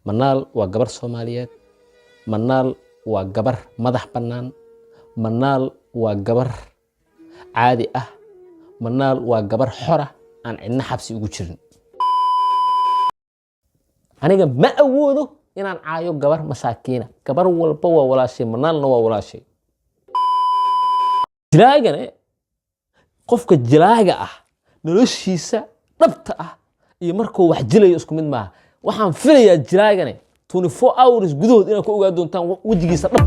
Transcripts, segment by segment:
Manaal waa gabar Soomaaliyeed. Manaal waa gabar madax bannaan. Manaal waa gabar caadi ah. Manaal waa gabar xora, aan cidna xabsi ugu jirin. Aniga ma awoodo inaan caayo gabar masaakiina. Gabar walba waa walaashay, Manaalna waa walaashay. Jilaagane, qofka jilaaga ah noloshiisa dhabta ah iyo markuu wax jilayo isku mid maaha. Waxaan filayaa jilaagane 24 hours gudahood inaad ku ogaa doontaan wejigiisa dhab.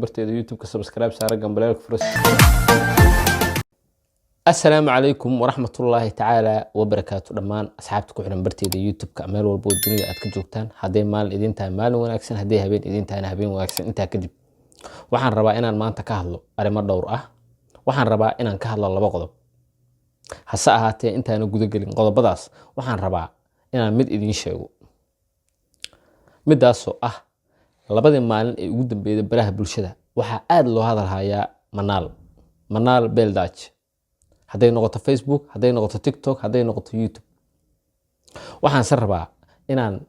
Barteeda YouTube-ka subscribe saara, gambaleelka furas. Assalaamu calaykum waraxmatullaahi tacaala wabarakaatu. Dhammaan asxaabta ku xiran barteeda YouTube-ka, meel walbo oo dunida aad ka joogtaan, hadday maalin idin tahay, maalin wanaagsan; hadday habeen idin tahayna, habeen wanaagsan. Intaa kadib, waxaan rabaa inaan maanta ka hadlo arrimo dhowr ah. Waxaan rabaa inaan ka hadlo laba qodob. Hase ahaatee, intaana gudagelin qodobadaas, waxaan rabaa inaan mid idiin sheego, midaasoo ah labadii maalin ee ugu dambeeyay baraha bulshada waxaa aada loo hadalhayaa Manaal, Manaal Beeldaaje, hadday noqoto Facebook, hadday noqoto TikTok, hadday noqoto YouTube. Waxaanse rabaa inaan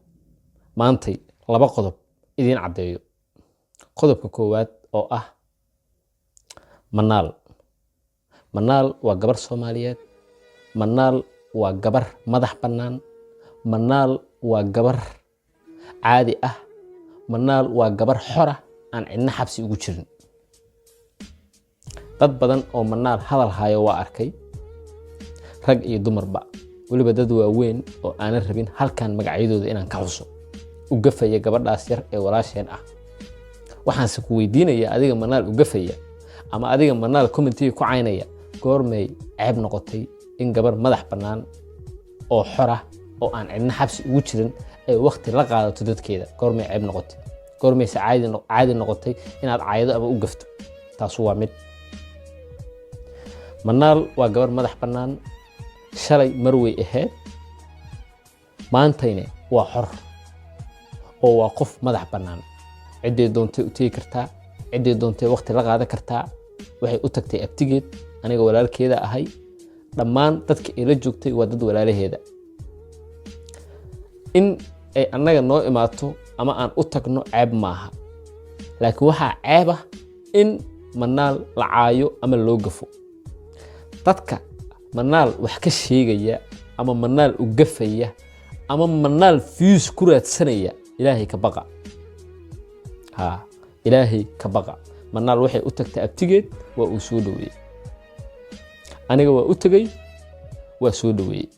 maantay laba qodob idiin caddeeyo. Qodobka koowaad oo ah Manaal, Manaal waa gabar Soomaaliyeed. Manaal waa gabar madax bannaan. Manaal waa gabar caadi ah. Manaal waa gabar xora, aan cidna xabsi ugu jirin. Dad badan oo Manaal hadal hayo waa arkay, rag iyo dumarba, weliba dad waaweyn oo aanan rabin halkan magacyadooda inaan ka xuso, u gafaya gabadhaas yar ee walaasheen ah. Waxaanse ku weydiinaya, adiga Manaal u gafaya ama adiga Manaal commentiga ku caynaya, goormay ceeb noqotay in gabar madax bannaan oo xora oo aan cidna xabsi ugu jirin ay waqti la qaadato dadkeeda? Goormay ceeb noqotay? Goormayse caadi noqotay inaad caayado ama u gafto? Taasu waa mid. Manaal waa gabar madax bannaan. Shalay marwey ahayd, maantayne waa xor oo waa qof madax bannaan. Cidday doontay u tegi kartaa, cidday doontay waqti la qaadan kartaa. Waxay u tagtay abtigeed, aniga walaalkeeda ahay. Dhammaan dadka ay la joogtay waa dad walaalaheeda. In ay annaga noo imaato ama aan u tagno ceeb maaha, laakiin waxaa ceeb ah in Manaal la caayo ama loo gafo. Dadka Manaal wax ka sheegaya ama Manaal u gafaya ama Manaal views ku raadsanaya, Ilaahay ka baqa. Ha, Ilaahay ka baqa. Manaal waxay u tagtay abtigeed, waa uu soo dhoweeyey. Aniga waa u tegey, waa soo dhoweeyey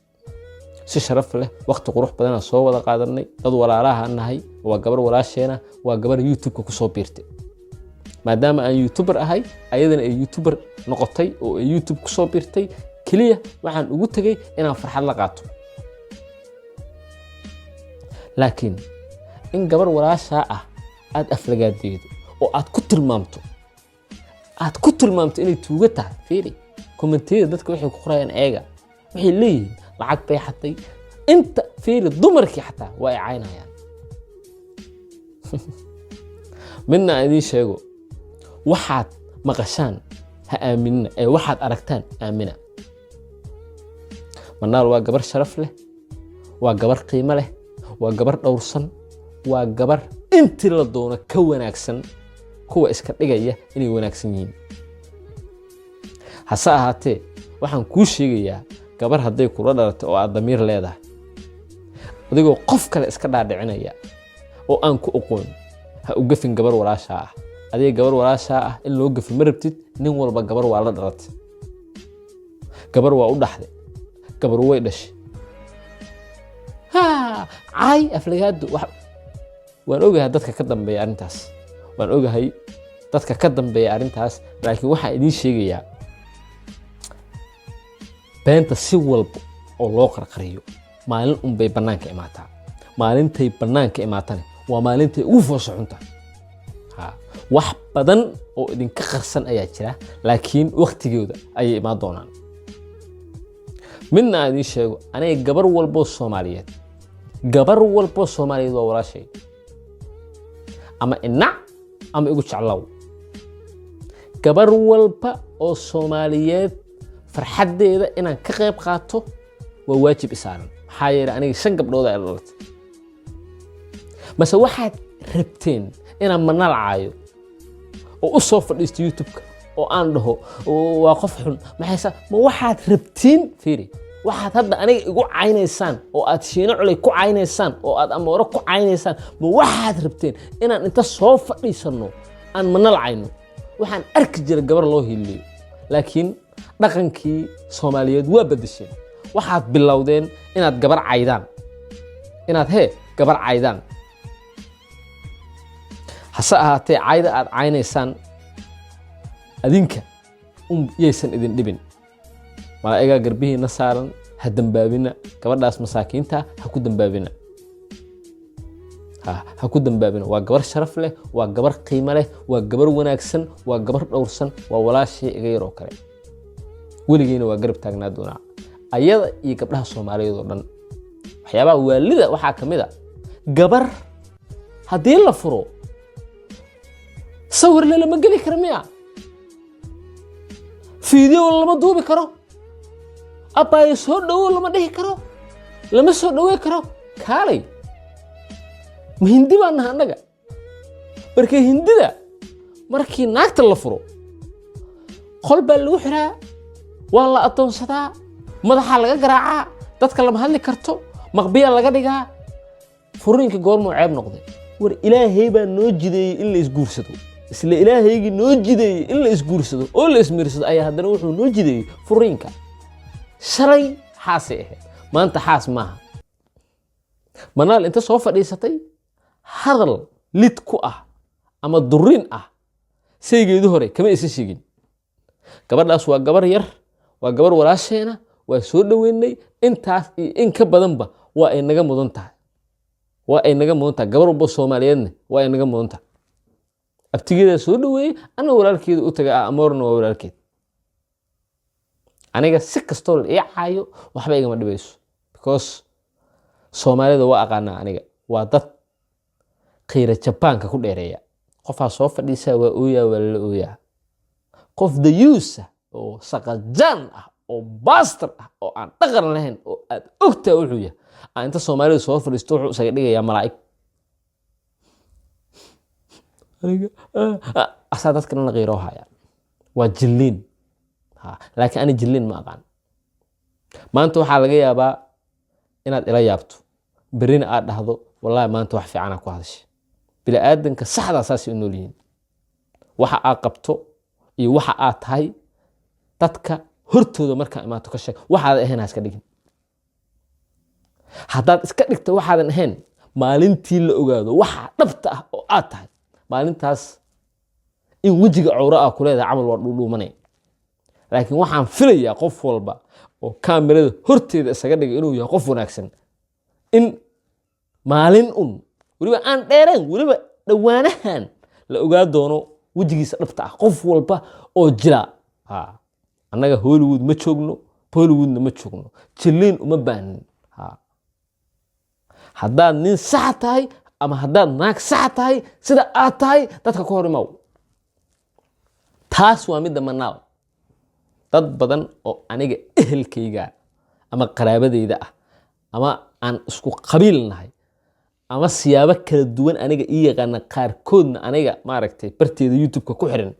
si sharaf leh. Waqti qurux badana soo wada qaadanay. Dad walaalaha nahay. Waa gabar walaasheena, waa gabar YouTube-ka kusoo biirtay. Maadaama aan YouTuber ahay, ayadana ay YouTuber noqotay oo ay YouTube kusoo biirtay, keliya waxaan ugu tegey inaan farxad la qaato. Laakiin in gabar walaashaa ah aad aflagaadeedo oo aad ku tilmaamto inay tuugo tahay. Fiiri commentiyada dadka waxay ku qorayaan, eega. Waxay leeyihiin lacag bay xatay. Inta fiiri, dumarkii xataa waa ay caynayaan. Midna aan idiin sheego: waxaad maqashaan ha aaminina ee waxaad aragtaan aamina. Manaal waa gabar sharaf leh, waa gabar qiimo leh, waa gabar dhowrsan, waa gabar intii la doono ka wanaagsan kuwa iska dhigaya inay wanaagsan yihiin. Hase ahaatee, waxaan kuu sheegayaa, gabar hadday kula dhalatay oo aad damiir leedahay, adigoo qof kale iska dhaadhicinaya oo aan ku oqoon, ha u gafin gabar walaashaa ah. Adiga gabar walaashaa ah in loo gafo ma rabtid. Nin walba gabar waa la dhalatay, gabar waa u dhaxday, gabar way dhashay. Ha caay, aflagaado. Waan ogahay dadka ka dambeeya arrintaas, waan ogahay dadka ka dambeeya arrintaas. Laakiin waxaan idiin sheegayaa, beenta si walba oo loo qarqariyo, maalin unbay bannaanka imaataa. Maalintay bannaanka imaatane waa maalintay ugu foosha xunta. Ha, wax badan oo idinka qarsan ayaa jira, laakiin waktigooda ayay imaan doonaan. Midna aan idiin sheego: aniga gabar walboo Soomaaliyeed, gabar walboo Soomaaliyeed waa walaashay. Ama inac ama igu jeclow, gabar walba oo Soomaaliyeed farxaddeeda inaan ka qayb qaato. Waa waajib isaaran, maxaa yeelay aniga shan gabdhood ay dhalatay. Mase waxaad rabteen inaan Manaal caayo oo u soo fadhiisto YouTube-ka oo aan dhaho waa qof xun? Maxaysa ma waxaad rabtiin? Fiiri, waxaad hadda aniga igu caynaysaan oo aad Shiino Culay ku caynaysaan oo aad Amoore ku caynaysaan, ma waxaad rabteen inaan inta soo fadhiisanno aan Manaal cayno? Waxaan arki jiray gabar loo hiiliyo, laakiin dhaqankii Soomaaliyeed waa bedesheen. Waxaad bilowdeen inaad gabar caydaan, inaad hee gabar caydaan. Hase ahaatee, cayda aad caynaysaan adinka un yaysan idin dhibin. Malaa'igaa garbihiina saaran. Ha dambaabina gabadhaas masaakiinta, ha ku dambaabina, ha ku dambaabina. Waa gabar sharaf leh, waa gabar qiimo leh, waa gabar wanaagsan, waa gabar dhowrsan, waa walaashii iga yar oo kale. Weligeyna waa garab taagnaa doonaa ayada iyo gabdhaha Soomaaliyeed oo dhan. Waxyaabaha waalida waxaa ka mid a gabar haddii la furo sawirle lama geli karo miya? Video lama duubi karo? Abbaayo, soo dhowo lama dhihi karo? Lama soo dhowey karo? Kaalay, ma Hindi baan naha annaga? Markii Hindida, markii naagta la furo, qol baa lagu xiraa, waa la addoonsadaa, madaxaa laga garaacaa, dadka lama hadli karto, maqbiyaa laga dhigaa. Furiinka goormuu ceeb noqday? War Ilaahay baa noo jideeyey in la isguursado. Isla Ilaahaygii noo jideeyey in la isguursado oo la ismiirsado ayaa haddana wuxuu noo jideeyey furiinka. Shalay xaasay ahayd, maanta xaas maaha. Manaal inta soo fadhiisatay hadal lid ku ah ama durin ah saygeedu hore kama isa sheegin. Gabadhaas waa gabar yar, waa gabar walaasheena, waa soo dhoweynay. Intaas iyo in ka badanba waa ay naga mudan tahay, waa ay naga mudan tahay. Gabar walba Soomaaliyeedna waa ay naga mudan tahay. Abtigeedaa soo dhoweeyey, anna walaalkeeda u tagay ah. Amoorna waa walaalkeed. Aniga si kastoo la ii caayo waxba igama dhibayso, because Soomaalida waa aqaanaa aniga. Waa dad qiira Jabaanka ku dheereeya. Qofaa soo fadhiisaa, waa ooyaa, waa lala ooyaa. Qof dayuusa oo saqajaan ah oo baastar ah oo aan dhaqan lahayn oo aad ogtaa wuxuu yahay aan inta Soomaalida soo fadhiisto wuxuu isaga dhigayaa malaa'ig. Aniga asaa dadka dhan la qiiroo haya. Waa jilliin. Laakiin ani jilliin ma aqaan. Maanta waxaa laga yaabaa inaad ila yaabto, berrina aad dhahdo, "Wallahi maanta wax fiicanaa ku hadashay." Bini-aadanka saxdaa saasay u nool yihiin. Waxa aad qabto iyo waxa aad tahay dadka hortooda markaa imaato ka sheeg. Waxaadan ahayn ha iska dhigin. Haddaad iska dhigto waxaadan ahayn, maalintii la ogaado waxa dhabta ah oo aad tahay, maalintaas in wejiga cawro ah ku leedahay camal waa dhuudhuumanay. Laakiin waxaan filayaa qof walba oo kaamirada horteeda isaga dhigay inuu yahay qof wanaagsan in maalin un, weliba aan dheereen, weliba dhowaanahan, la ogaa doono wejigiisa dhabta ah, qof walba oo jira. Ha, annaga Hollywood ma joogno, Bollywoodna ma joogno, jilliin uma baahnin. Ha, haddaad nin saxa tahay ama haddaad naag saxa tahay, sida aad tahay dadka ka hor imaw. Taas waa midda Manaal. Dad badan oo aniga ehelkayga ama qaraabadayda ah ama aan isku qabiil nahay ama siyaabo kala duwan aniga ii yaqaana, qaarkoodna aniga maaragtay barteeda YouTube-ka ku xiran,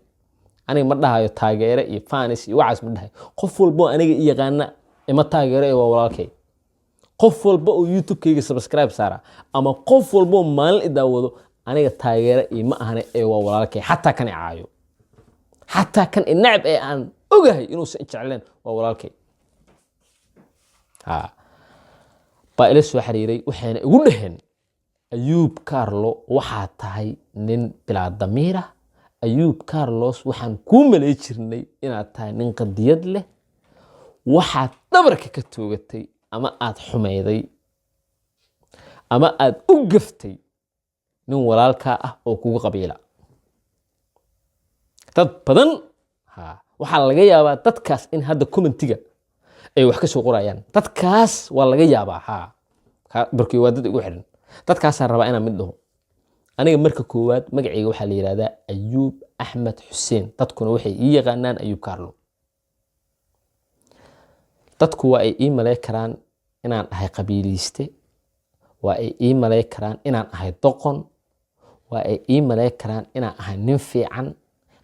aniga ma dhahayo taageere iyo fans iyo waxaas ma dhahayo. Qof walbo aniga i yaqaana ima taageero ee waa walaalkay. Qof walba oo YouTube-kayga subscribe saara ama qof walba oo maalin i daawado aniga taageere iyo ma ahane ee waa walaalkay. Xataa kan i caayo, xataa kan i nacab ee aan ogahay inuusan i jecleen, waa walaalkay. Ha, baa ila soo xiriiray, waxayna igu dhaheen, "Ayuub Carlo, waxaa tahay nin bilaa damiir ah. Ayuub Carlos, waxaan kuu malay jirnay inaad tahay nin qadiyad leh. Waxaad dhabarka ka toogatay ama aad xumeyday ama aad u gaftay nin walaalkaa ah oo kugu qabiila." Dad badan, ha, waxaa laga yaabaa dadkaas in hadda commentiga ay wax ka soo qorayaan. Dadkaas waa laga yaabaa. Ha, barkii waa dad igu xiran. Dadkaasaan rabaa inaan mid dhaho. Aniga marka koowaad magacayga waxaa la yihahdaa Ayuub Axmed Xuseen, dadkuna waxay ii yaqaanaan Ayuub Carlo. Dadku waa ay ii malay karaan. inaan ahay qabiiliiste, waa ay ii malay karaan inaan ahay doqon, waa ay ii malay karaan inaan ahay nin fiican,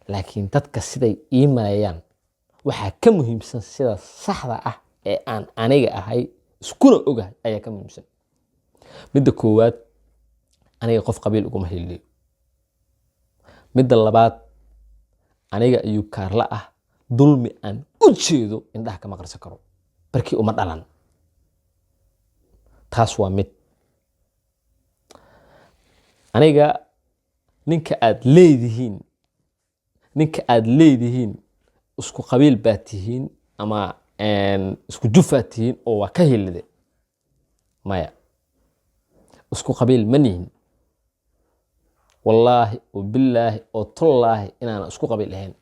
laakiin dadka siday ii maleeyaan waxaa ka muhiimsan sida saxda ah ee aan aniga ahay iskuna ogahay ayaa ka muhiimsan. Midda koowaad, aniga qof qabiil uguma heliyo. Midda labaad, aniga ayuu kaarla ah dulmi aan u jeedo indhaha kama qarsan karo, barkii uma dhalan. Taas waa mid. Aniga ninka aad leedihiin isku qabiil baad tihiin ama isku jufaad tihiin oo waa ka hilide, maya, isku qabiil ma nihin. Wallaahi oo bilaahi oo tollaahi inaanan isku qabiil ahayn.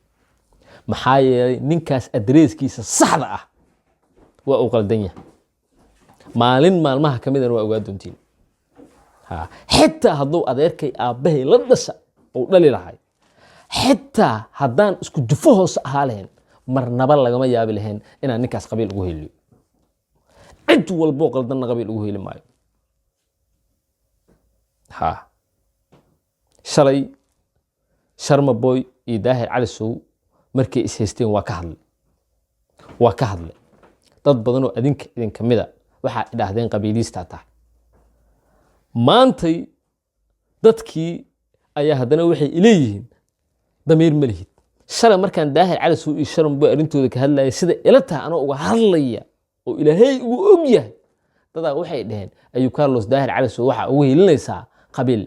Maxaa yeelay, ninkaas adreeskiisa saxda ah waa uu qaldan yahay. Maalin maalmaha ka midana waa ogaa doontiin. Ha, xitaa hadduu adeerkay aabbahay la dhasha uu dhali lahay, xitaa haddaan isku jufo hoose ahaa lahayn, marnaba lagama yaabi lahayn inaan ninkaas qabiil ugu heliyo. Cid walboo qaldanna qabiil ugu heli maayo. Ha, shalay Sharma Boy iyo Daahir Cali Sow markay is haysteen waa ka hadlay, waa ka hadlay. Dad badanoo adinka idinka mida waxaa idhaahdeen qabiiliistaa tahay. Maantay dadkii ayaa haddana waxay ileeyihiin damiir ma lihid. Shalay markaan Daahir Cali Sow iyo Sharma Boy arrintooda ka hadlaya, sida ila tahay anoo uga hadlaya oo Ilaahay ugu og yahay, dadaa waxay dhaheen ayuu Carlos Daahir Cali Sow waxaa ugu hilinaysaa qabiil.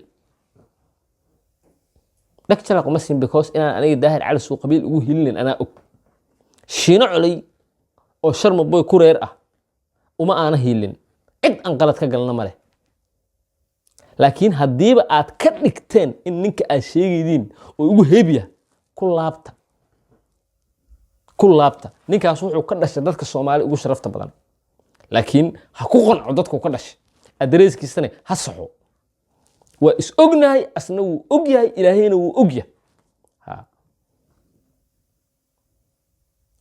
Dhag jalaq uma siin, because inaan aniga Daahir Cali Sow qabiil ugu hilinayn anaa og. Shiino Coley oo Sharma Boy ku reer ah uma aana hiilin, cid aan qalad ka galna ma leh. Laakiin haddiiba aad ka dhigteen in ninka aad sheegaydiin oo ugu heebya, ku laabta, ku laabta. Ninkaas wuxuu ka dhashay dadka Soomaali ugu sharafta badan, laakiin ha ku qanco dadku ka dhashay, adreeskiisana ha saxo. Waa is ognahay, asna wuu og yahay, Ilaahayna wuu og yahay. Ha,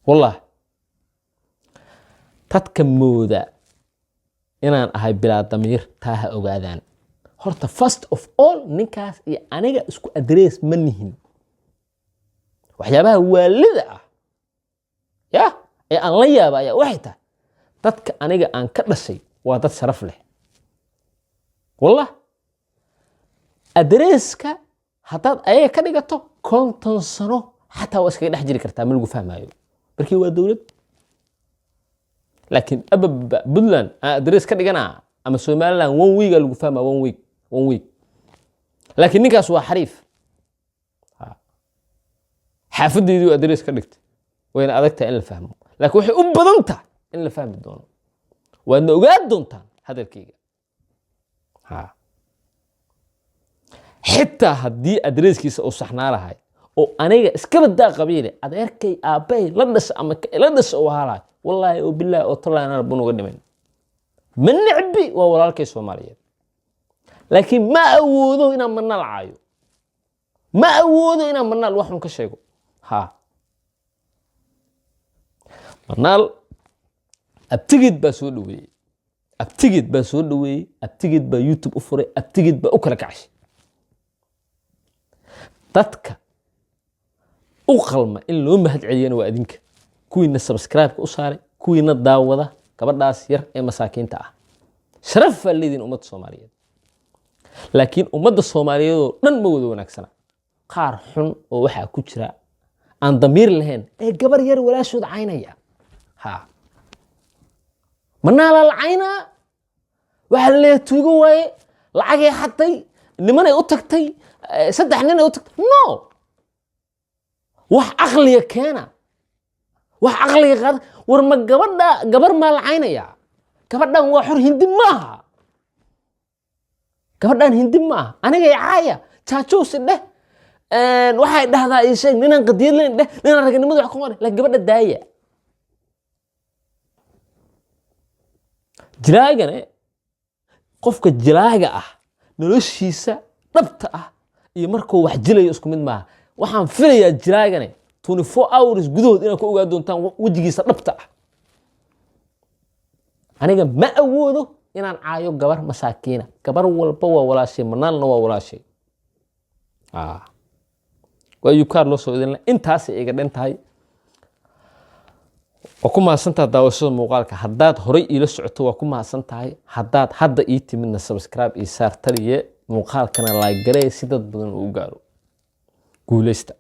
wallahi dadka mooda inaan ahay bilaa damiir, taa ha ogaadaan. Horta first of all, ninkaas iyo aniga isku adrees ma nihin. Waxyaabaha waalida ah ya ee aan la yaaba ayaa waxay tahay dadka aniga aan ka dhashay waa dad sharaf leh. Wallah, adreeska haddaad ayaga ka dhigato 50 sano xataa waa iskaga dhex jiri kartaa, ma lagu fahmaayo, markii waa dowlad. Laakiin ababa Puntland aan adrees ka dhiganaa ama Somaliland, one week aa lagu fahmaa, one week, one week. Laakiin ninkaas waa xariif. Xaafadeydii adrees ka dhigtay, wayna adag tahay in la fahmo, laakiin waxay u badan tahay in la fahmi doono. Waadna ogaan doontaan hadalkayga. Ha, xitaa haddii adreeskiisa uu saxnaa lahay oo aniga iskaba daa qabiile, adeerkay aabbahay la dhasha ama la dhasha uu ahaa lahay, wallaahi oo bilaahi oo tallaahi anaan bun uga dhimayn. Ma necbi, waa walaalkay Soomaaliyeed, laakiin ma awoodo inaan Manaal caayo, ma awoodo inaan Manaal wax xun ka sheego. Ha, Manaal abtigeed baa soo dhaweeyey, abtigeed baa soo dhaweeyey, abtigeed baa YouTube u furay, abtigeed baa u kala kacshay. Dadka u qalma in loo mahad celiyana waa adinka, kuwiina subscribe-ka u saaray, kuwiina daawada gabadhaas yar ee masaakiinta ah. Sharaf baa leediin ummadda Soomaaliyeed. Laakiin ummadda Soomaaliyeed oo dhan ma wada wanaagsana. Qaar xun oo waxaa ku jira aan damiir lahayn ee gabar yar walaashood caynaya. Ha, Manaalaa la caynaa, waxaa la leeyahay tuugo waaye, lacagay xatay, nimanay u tagtay, saddex ninay u tagtay. No, wax caqliga keena, wax caqliga qaada. War ma gabadha, gabar maa la caynaya? Gabadhan waa xor, Hindi maaha. Gabadhan Hindi maaha. Anigay caaya, jaajuusi dheh, waxay dhahdaa ii sheeg, ninaan qadiyad lahayn dheh, ninaan raganimada wax ku qorin, laakiin gabadha daaya. Jilaagane, qofka jilaaga ah noloshiisa dhabta ah iyo markuu wax jilayo isku mid maaha. Waxaan filayaa jilaagane 24 hours gudahood inaad ku ogaa doontaan wejigiisa dhabta ah. Aniga ma awoodo inaan caayo gabar masaakiina. Gabar walba waa walaashay, Manaalna waa walaashay. Waa Ayub Carlos oo idinle, intaasay iga dhan tahay. Waa ku mahadsantaha daawashada muuqaalka. Haddaad horay iila socoto, waa ku mahadsan tahay. Haddaad hadda ii timidna, subscribe iyo saar taliye, muuqaalkana like garee si dad badan uu gaaro. Guuleysta.